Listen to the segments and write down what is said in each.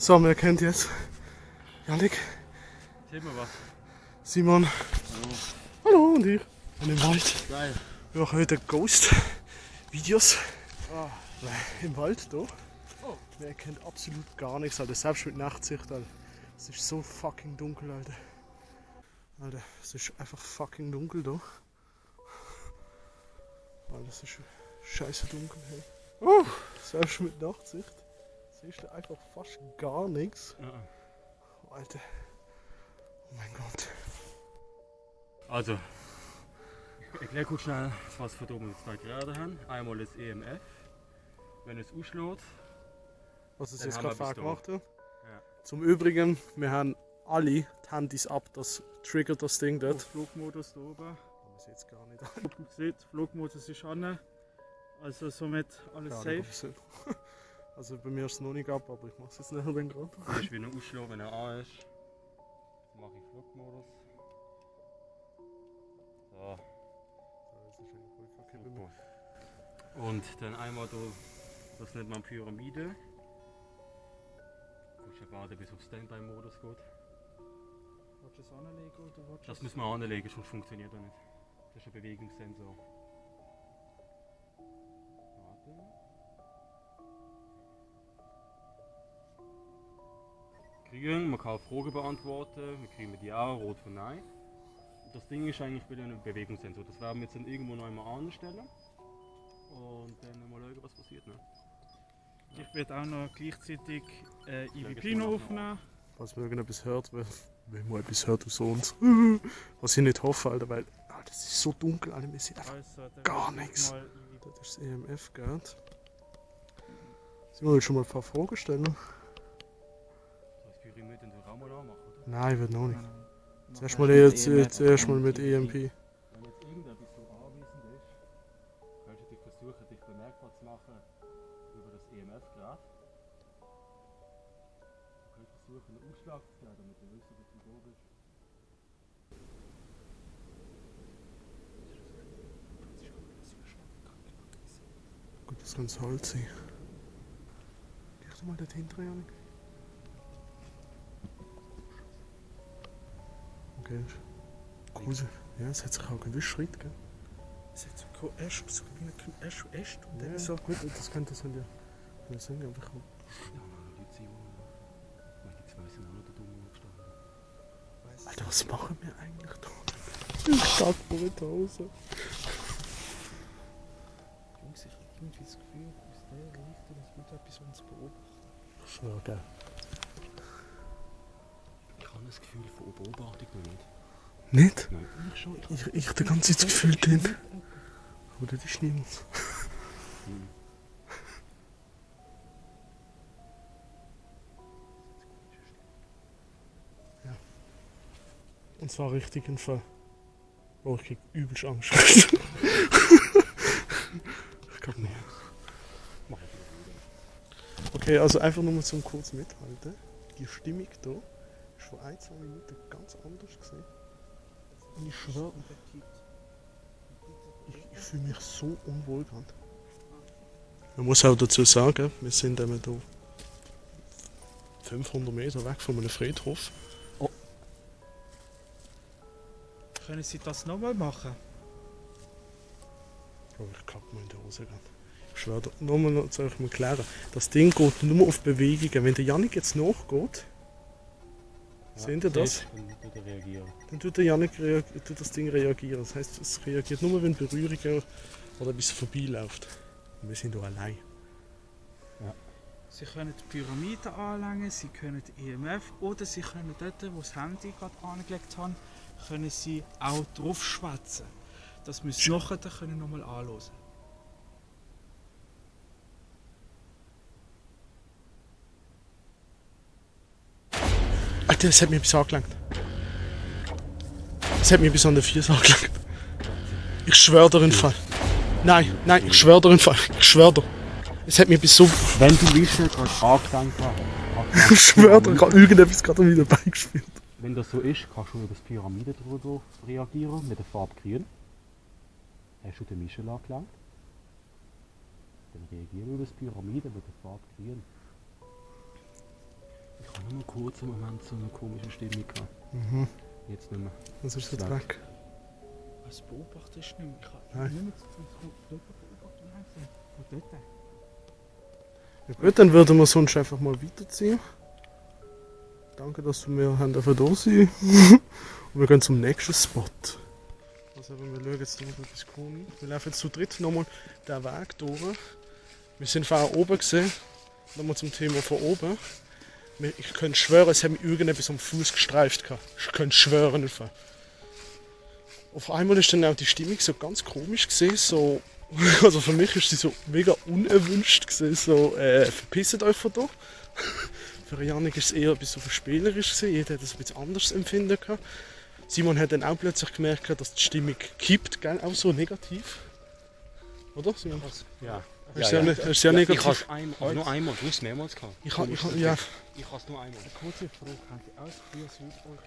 So, wir erkennen jetzt Janik, Erzähl mal was. Simon, Hallo. hallo und ich. Und im Wald. Geil. Wir machen heute Ghost-Videos. Oh. Im Wald hier. Oh. Man erkennt absolut gar nichts, Alter. Selbst mit Nachtsicht, Alter. Es ist so fucking dunkel, Alter. Alter, es ist einfach fucking dunkel da. Alter, es ist scheiße dunkel, hey. Selbst mit Nachtsicht siehst du einfach fast gar nichts. Ja. Alter. Oh mein Gott. Also, ich erkläre kurz schnell, was wir hier mit zwei Geräten haben. Einmal das EMF. Wenn es ausschlägt, Was es dann jetzt haben wir gerade bis da. gemacht hat. Ja. Zum Übrigen, wir haben alle die Handys ab, das triggert das Ding dort. Flugmodus da oben. Man sieht es gar nicht an. Man sieht, Flugmodus ist an. Also somit alles safe. Also bei mir ist es noch nicht ab, aber ich mache es jetzt nicht mehr gerade. Das ist wie ein Ausschlag, wenn er an ist. Jetzt mache ich Flugmodus. So. Super. Und dann einmal da, das nennt man Pyramide. Du musst ja warten, bis auf Standby-Modus geht. Willst du es anlegen oder willst du Das müssen wir anlegen, sonst funktioniert er nicht. Das ist ein Bewegungssensor. Warte. Grün, man kann Fragen beantworten, wir kriegen mit Ja, Rot von Nein. Und das Ding ist eigentlich wieder ein Bewegungssensor. Das werden wir jetzt dann irgendwo noch einmal anstellen. Und dann mal schauen, was passiert. Ne? Ich werde auch noch gleichzeitig Legst EVP du noch noch aufnehmen. Falls man irgendetwas hört, wenn man etwas hört aus uns. Was ich nicht hoffe, Alter, weil das ist so dunkel, Alter, wir sehen einfach Also, dann gar werde ich nichts. mal Das ist das EMF, gell? Simon, willst du schon mal ein paar Fragen stellen? Soll ich das Pyramid in den Raum mal anmachen, oder? Nein, wird noch nicht. Nein. Zuerst mal mit EMP. Wenn jetzt irgendetwas so anwesend ist, kannst du dich versuchen, dich bemerkbar zu machen über das EMF-Grad. Du kannst versuchen, einen Ausschlag zu geben, damit du wissen, dass du da bist. Gut, das kann das Holz sein. Geh doch mal dort hinten, Janik. Okay. Cool. Ja, es hat sich auch gewischt Schritt, gell? Es hat so wie ein Äst und dann Ja, so. gut, das könnte das ja. Das sind einfach auch. Ja, noch Leute sind, die noch. Die zwei sind auch noch da dumm gestanden. Alter, was machen wir eigentlich da? Ich steig vor die Hose. Jungs, ich habe irgendwie das Gefühl, aus der Richtung, es wird etwas uns beobachten. Schwör, gell? Ich habe das Gefühl von Beobachtung noch nicht. Nicht? Nein. Ich schon. Ich hab die ganze Zeit das Gefühl drin. Aber das ist niemand. Ja. Und zwar richtig ein Fall. Oh, ich krieg übelst Angst. Ich glaub nicht. Mach ich wieder. Okay, also einfach nur mal zum kurz mithalten. Die Stimmung hier ist vor 1-2 Minuten ganz anders gesehen. Und ich schwöre, ich fühle mich so unwohl gerade. Man muss auch dazu sagen, wir sind hier 500 Meter weg von einem Friedhof. Können Sie das nochmal machen? Oh, ich klappe mal in die Hose gerade. Ich schwöre, nochmal noch, soll ich mal klären. Das Ding geht nur auf Bewegungen. Wenn der Janik jetzt nachgeht, seht ihr das? Dann tut er reagieren. Dann tut der Janik tut das Ding reagieren. Das heisst, es reagiert nur, wenn Berührungen oder etwas vorbeiläuft. Und wir sind hier allein. Sie können die Pyramide anlegen, Sie können EMF oder Sie können dort, wo das Handy gerade angelegt haben, können Sie auch drauf schwätzen. Das müssen Sie nachher dann nochmal anhören. Alter, das hat mir etwas angelangt. Das hat mir bis an den Fies angelangt. Ich schwöre dir einen Fall. Nein, ich schwöre dir einen Fall. Ich schwöre dir. Es hat mir bis so. Wenn du willst, gerade angefangen hast. Ich schwöre dir, gerade irgendetwas gerade wieder beigespielt. Wenn das so ist, kannst du über das Pyramide drüber reagieren mit der Farbe grün. Hast du den Michel angelangt? Dann reagieren wir über das Pyramide mit der Farbe grün. Ich habe nur mal kurz im Moment so eine komische Stimmung gehabt. Mhm. Jetzt nicht mehr. Was ist jetzt Weg. weg? Was beobachtest du nicht mehr? Ich Nein. kann nicht mehr dort beobachten. Nein, von dort. Ja gut, dann würden wir sonst einfach mal weiterziehen. Danke, dass du mir da sein. Und wir gehen zum nächsten Spot. Also wir schauen jetzt noch etwas komisch. Wir laufen jetzt zu dritt nochmal den Weg durch. Wir sind vorher oben gesehen. Nochmal zum Thema von oben. Ich könnte schwören, es hat mich irgendetwas am Fuß gestreift. Ich könnte schwören. Auf einmal ist dann auch die Stimmung so ganz komisch gesehen. So, also für mich ist sie so mega unerwünscht gesehen. So, verpisst euch von da. Für Janik ist es eher ein bisschen spielerisch gewesen. Jeder hat es ein bisschen anders empfinden gehabt. Simon hat dann auch plötzlich gemerkt, dass die Stimmung kippt, gell? Auch so negativ. Oder? Simon? Ja. Ist sehr negativ. Ich habe es nur einmal, du hast es mehrmals gehabt. Ich habe es nur einmal. Eine kurze Frage, habt ihr auch das Gefühl, es würde euch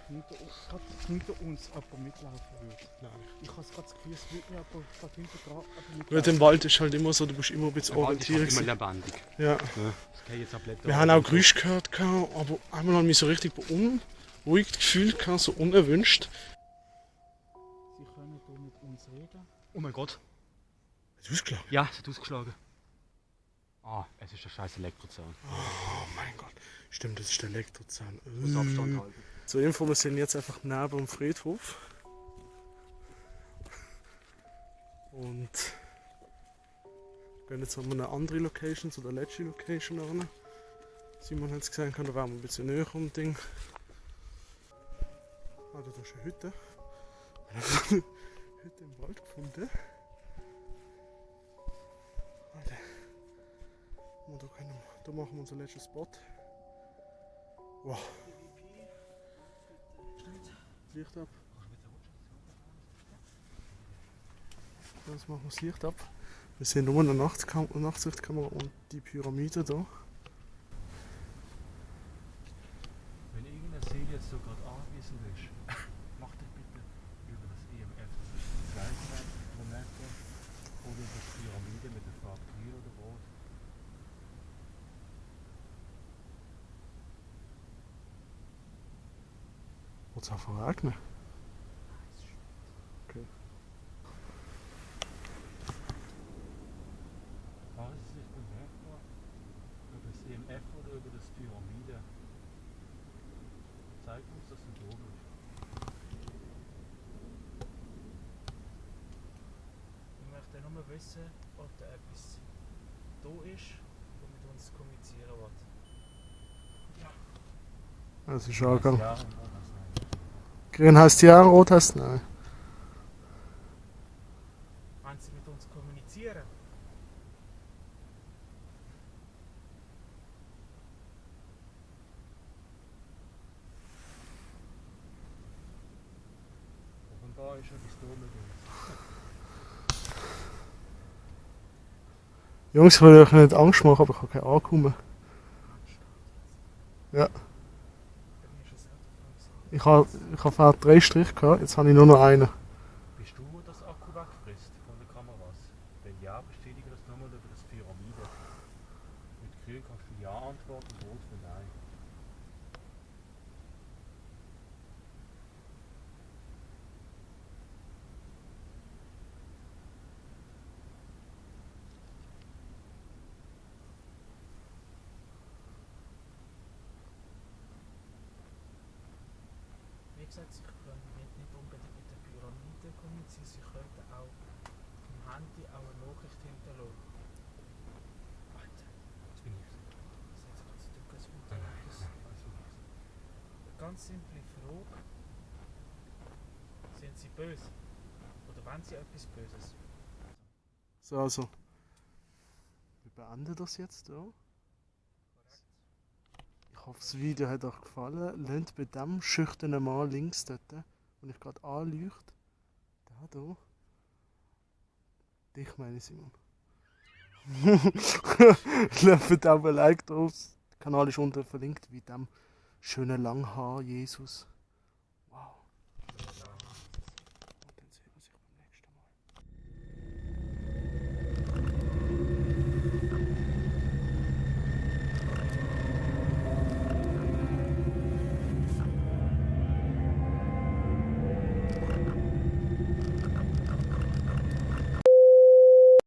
hinter uns jemand mitlaufen würde? Nein. Ich habe gerade das Gefühl, es würde mir aber gerade hinter dran Gut, im Wald ist halt immer so, du musst immer ein bisschen orientieren. Immer lebendig. Ja. Das geht jetzt ab Blätter. Wir haben auch Geräusche gehört, aber einmal habe ich mich so richtig beunruhigt gefühlt, so unerwünscht. Sie können hier mit uns reden. Oh mein Gott. Hast du es klar? Ja, es hat ausgeschlagen. Ah, es ist der scheiß Elektrozahn. Oh mein Gott. Stimmt, das ist der Elektrozahn. Muss Abstand halten. Zur Info, wir sind jetzt einfach neben dem Friedhof. Und gehen jetzt an eine andere Location, zu der letzten Location ran. Simon hat es gesagt, da waren wir ein bisschen näher am Ding. Ah, da ist eine Hütte. Wir haben eine Hütte im Wald gefunden. Warte. Und da machen wir unseren letzten Spot. Wow. Das Licht ab. Jetzt machen wir das Licht ab. Wir sehen nur eine Nachtsichtkamera und die Pyramide da. Wenn irgendein See jetzt so gerade angewiesen ist, mach dich bitte über das EMF, das ist die Gleichheit-Momente, oder über die Pyramide mit der Farbe grün oder rot. Wird es einfach regnen? Okay. Was ist das bemerkbar? Über das EMF oder über das Pyramide? Zeigt uns das Symbol. Ich möchte nur wissen, ob da etwas da ist, das mit uns kommunizieren will. Das ist auch geil. Ja, und das nein. Grün heißt ja, rot heißt nein. Wollen sie mit uns kommunizieren? Offenbar ist etwas da mit uns. Jungs, ich will euch nicht Angst machen, aber ich habe keine Ankommen. Ja. Ich habe vorher 3 Striche gehabt, jetzt habe ich nur noch einen. Bist du, wo das Akku wegfrisst von den Kameras? Wenn ja, bestätige das nochmal über das Pyramide. Mit grün kannst du ja antworten, rot für nein. Wie gesagt, sie können nicht unbedingt mit der Pyramide kommunizieren, sie könnten auch im Handy auch eine Nachricht hinterlassen. Alter, Das bin ich. das hat sich ganz Nein, nein, unterwegs. nein, das bin ich. Eine ganz simple Frage. Sind sie böse? Oder wollen sie etwas Böses? So, also. Wir beenden das jetzt hier. Ich hoffe, das Video hat euch gefallen. Lasst bei dem schüchternen Mann links dort, wo ich gerade anleuchte, da hier. Dich meine ich, Simon. Lasst bei dem ein Like drauf. Der Kanal ist unten verlinkt, wie dem schönen Langhaar Jesus.